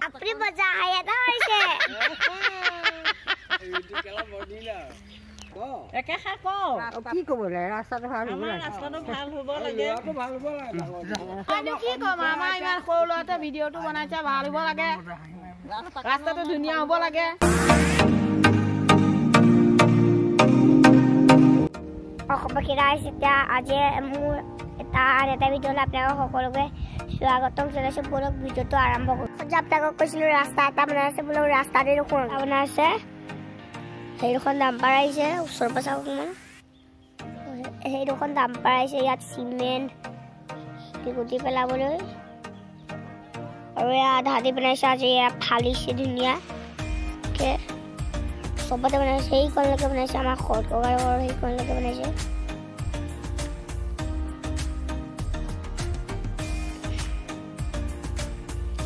আপুনি মজা হাঁহি এটা মাৰিছে। কি ক'ব লাগে, ৰাস্তাটো ভাল হ'ব লাগে। ভাল হ'ব লাগে। কি ক'ম, আমাৰ ইমান সৰু ল'ৰাটোৱে ভিডিঅ'টো বনাইছে, ভাল হ'ব লাগে, ৰাস্তাটো ধুনীয়া হ'ব লাগে। অসমবাসী ৰাইজ, এতিয়া আজি মোৰ এটা আন এটা ভিডিঅ'লৈ আপোনালোকক সকলোকে স্বাগতম জনাইছোঁ। ব'লক ভিডিঅ'টো আৰম্ভ কৰোঁ। যে আপোনালোকক কৈছিলোঁ ৰাস্তা এটা বনাই আছে, বোলো ৰাস্তাতে দেখোন বনাই আছে। সেইডোখন ডাম্পাৰ আহিছে, ওচৰৰ পৰা চাওক অকণমান। সেইডোখন ডাম্পাৰ আহিছে, ইয়াত চিমেণ্ট শিলগুটি পেলাবলৈ। আৰু এয়া আধা আধি বনাইছে, আজি এয়া ফালিছে ধুনীয়াকৈ, চবতে বনাইছে। সেইকণলৈকে বনাইছে, আমাৰ শৰৎ ককাৰ ঘৰ সেইকণলৈকে বনাইছে।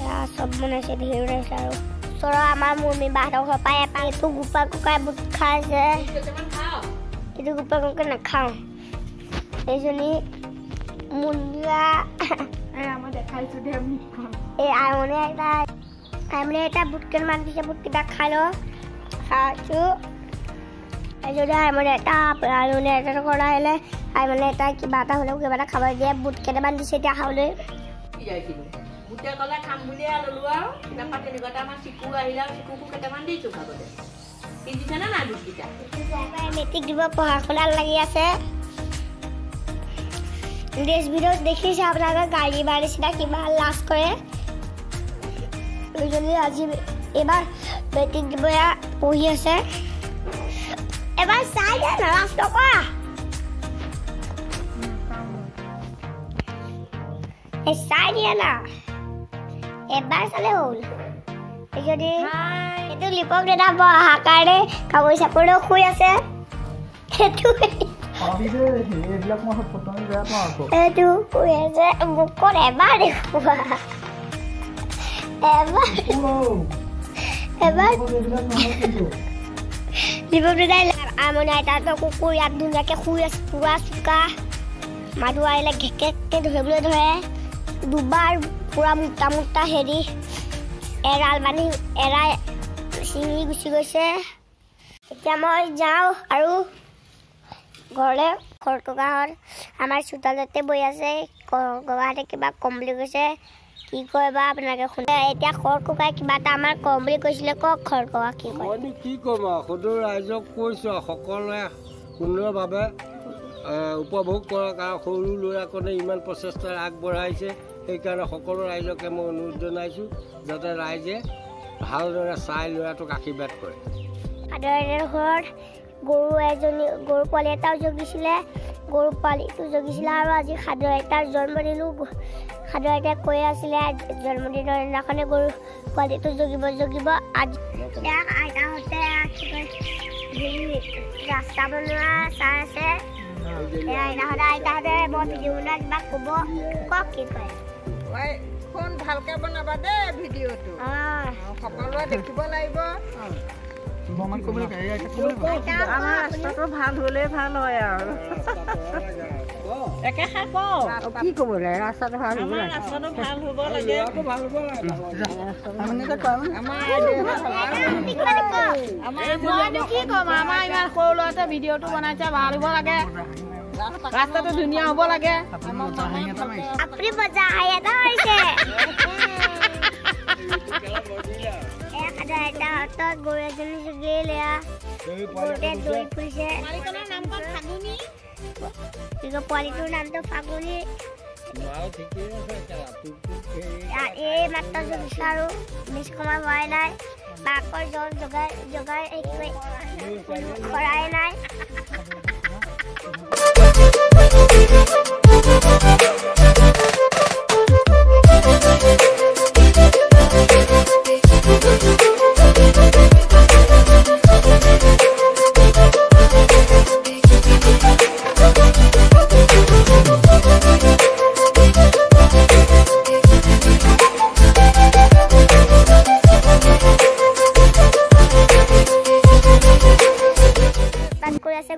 এয়া চব বনাইছে, ধেৰ বনাইছে। আৰু ওচৰৰ আমাৰ মুৰ্মী বাহঁতৰ ঘৰৰ পৰা এপাক এইটো গোপা ককাই বুট খাইছে, এইটো গোপা ককাই নাখাওঁ। এইজনী মুন্দিৰা, এই আইমনে এটা, আইমনে এটা বুট কেইটামান দিছে, বুটকেইটা খাই লওঁ, খাইছোঁ। যদি আইমনে এটা, আইমনে এটা কৰা আহিলে আইমনে এটা কিবা এটা হ'লেও কিবা এটা খাবলৈ দিয়ে, বুট কেইটামান দিছে এতিয়া খাবলৈ। বুটে ক'লে খাম বুলিয়ে ল'লো আৰু তাৰপৰা তেনেকুৱাতে আমাৰ চিকু আহিলে আৰু চিকুকো কেইটামান দিছোঁ খাবলৈ। সিজিছেনে নাই বুটকেইটা? মেট্ৰিক দিব, পঢ়া শুনাত লাগি আছে। নেক্সট ভিডিঅ'ত দেখিছে আপোনালোকে গাড়ী বাৰ নিচিনা কিমান লাজ কৰে। এইজনী আজি এইবাৰ মেট্ৰিক দিব, পঢ়ি আছে। এবাৰ চাই দে না, লাজ নকৰা। এই চাই দিয়া না, এবাৰ চালে হ'ল। এইজনী এইটো লিপক দাদা অহাৰ কাৰণে কাপোৰ চাপোৰো শুই আছে। সেইটো এইটো শুই আছে, মুখত এবাৰ দেখুওৱা, এবাৰ এবাৰ লিপক দাদাই। আমনি আইতাহঁতৰ কুকুৰ ইয়াত ধুনীয়াকৈ শুই আছে, পুৰা চোকা। মানুহ আহিলে ঘেকেককৈ ধৰিবলৈ ধৰে, দুবাৰ পুৰা মোটা মোটা হেৰি এৰাল বান্ধি এৰাই ছিঙি গুচি গৈছে। এতিয়া মই যাওঁ আৰু ঘৰলৈ। শৰৎ ককাহঁত আমাৰ চোতালতে বহি আছে। ককাহঁতে কিবা ক'ম বুলি কৈছে, কি কয় বা আপোনালোকে শুনে। এতিয়া শৰৎ ককাই কিবা এটা আমাৰ ক'ম বুলি কৈছিলে, কওক শৰৎ ককা কি কয়? মইনো কি ক'ম আৰু, সদৌ ৰাইজক কৈছোঁ সকলোৱে সুন্দৰভাৱে উপভোগ কৰক। আৰু সৰু ল'ৰাকণে ইমান প্ৰচেষ্টা আগবঢ়াইছে, সেইকাৰণে সকলো ৰাইজকে মই অনুৰোধ জনাইছোঁ যাতে ৰাইজে ভালদৰে চাই ল'ৰাটোক আশীৰ্বাদ কৰে। সাধাৰণতে ঘৰত গৰু এজনী, গৰু পোৱালি এটাও জগিছিলে, গৰু পোৱালিটো জগিছিলে। আৰু আজি সাধু আইতাৰ জন্মদিনো, সাধু আইতাই কৈ আছিলে জন্মদিনৰ দিনাখনে গৰু পোৱালিটো জগিব জগিব। আজি আইতাহঁতে হেৰি ৰাস্তা বনোৱা চাই আছে। আইতাহঁতে, আইতাহঁতে মই ভিডিঅ' বনোৱা কিবা ক'ব, কওক কি কয়? ফোন ভালকে বনাবা দেই ভিডিঅ'টো, সকলোৱে দেখিব লাগিব। আমাৰ ৰাস্তাটো ভাল হ'লে ভাল হয় আৰু। একেষাৰ কওঁ, কি ক'ব লাগে, ৰাস্তাটো ভাল হ'ব লাগে। ৰাস্তাটো ভাল হ'ব লাগে। মইনো কি ক'ম, আমাৰ ইমান সৰু ল'ৰাটোৱে ভিডিঅ'টো বনাইছে, ভাল হ'ব লাগে, ৰাস্তাটো ধুনীয়া হ'ব লাগে। আপুনি মজা হাঁহি এটা মাৰিছে। আইতাহঁতৰ গৰু এজনী জগিলে, গৰুটোৱে দৌৰি ফুৰিছে। পোৱালিটোৰ নামটো ফাগুনী। এই মাত্ৰ জগিছে আৰু বেছি সময় হোৱাই নাই। মাকৰ জল জগাই জগাই কৰাই নাই।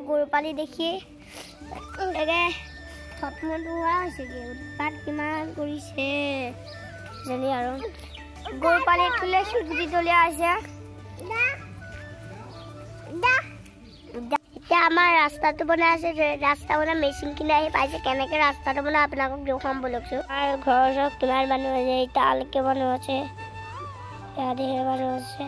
গৰু পালি দেখি থতমত হোৱা হৈছেগৈ। উৎপাত কিমান কৰিছে জানি আৰু। গৰু পানী তুলে শিলগুটি দলিয়া আছে। এতিয়া আমাৰ ৰাস্তাটো বনাই আছে, ৰাস্তা বনোৱা মেচিনখিনি আহি পাইছে। কেনেকৈ ৰাস্তাটো বনাই আপোনালোকক দেখুৱাম ব'লকচোন। আৰু ঘৰৰ ওচৰত কিমান মানুহ আছে, তালৈকে মানুহ আছে, ইয়াত ধেৰ মানুহ আছে।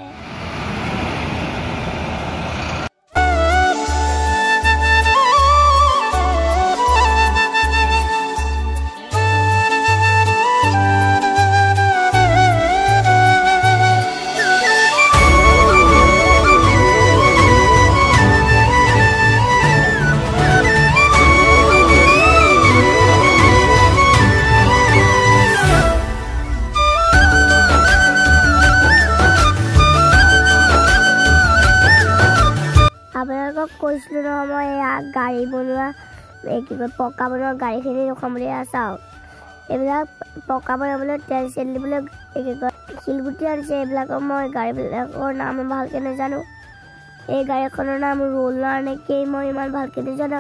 আপোনালোকক কৈছিলোঁ নহয় মই এয়া গাড়ী বনোৱা, এই কি কয় পকা বনোৱা গাড়ীখিনি দেখুৱাম বুলি। চাওক, এইবিলাক পকা বনাবলৈ তেল চেল দিবলৈ এই কি কয় শিলগুটি আনিছে। এইবিলাকৰ মই গাড়ীবিলাকৰ নাম ভালকৈ নাজানো। এই গাড়ীখনৰ নাম ৰোলাৰ নেকি, মই ইমান ভালকৈ নাজানো।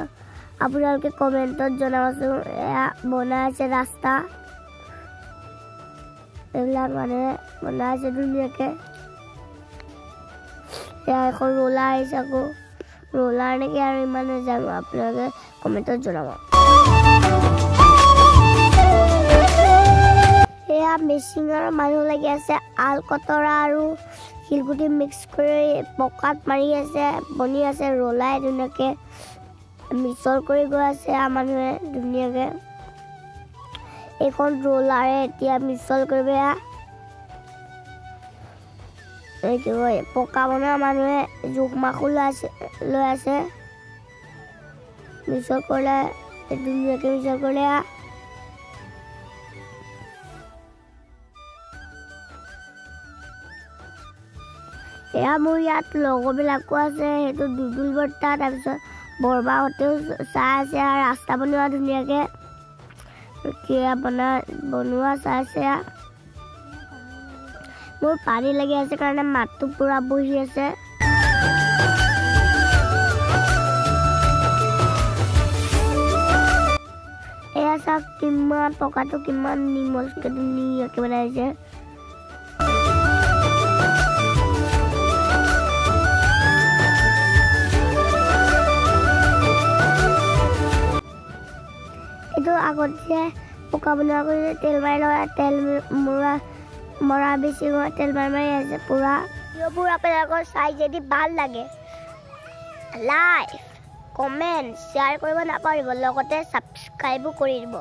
আপোনালোকে কমেণ্টত জনাবচোন। এয়া বনাই আছে ৰাস্তা, এইবিলাক মানুহে বনাই আছে ধুনীয়াকৈ। এয়া এখন ৰোলাৰ আহিছে, আকৌ ৰোলাৰ নেকি আৰু ইমান নাজানো, আপোনালোকে কমেণ্টত জনাব। এয়া মেচিনৰ মানুহ লাগি আছে, আল কটৰা আৰু শিলগুটি মিক্স কৰি পকাত মাৰি আছে, বনি আছে। ৰোলাই ধুনীয়াকৈ মিছল কৰি গৈ আছে মানুহে ধুনীয়াকৈ। এইখন ৰোলাৰে এতিয়া মিছল কৰিব। এই কি কয় পকা বনোৱা মানুহে জোখ মাখো লৈ আছে, মিছল কৰিলে ধুনীয়াকৈ মিছল কৰিলে। এয়া মোৰ ইয়াত লগৰবিলাকো আছে, সেইটো দুদুল বৰ্তা, তাৰপিছত বৰবাহঁতেও চাই আছে। আৰু ৰাস্তা বনোৱা ধুনীয়াকৈ বনোৱা চাই আছে। মোৰ পানী লাগি আছে কাৰণে মাতটো পুৰা বহি আছে। এয়া চাওক কিমান পকাটো কিমান নিমলকে ধুনীয়াকে বনাইছে। এইটো আগত যে পকা বনোৱা কৰি তেল মাৰি লগাই, তেল মৰা বেছি তেল মাৰি মাৰি আছে পুৰা। ভিডিঅ'বোৰ আপোনালোকৰ চাই যদি ভাল লাগে লাইক কমেণ্ট শ্বেয়াৰ কৰিব নাপাহৰিব, লগতে ছাবস্ক্ৰাইবো কৰি দিব।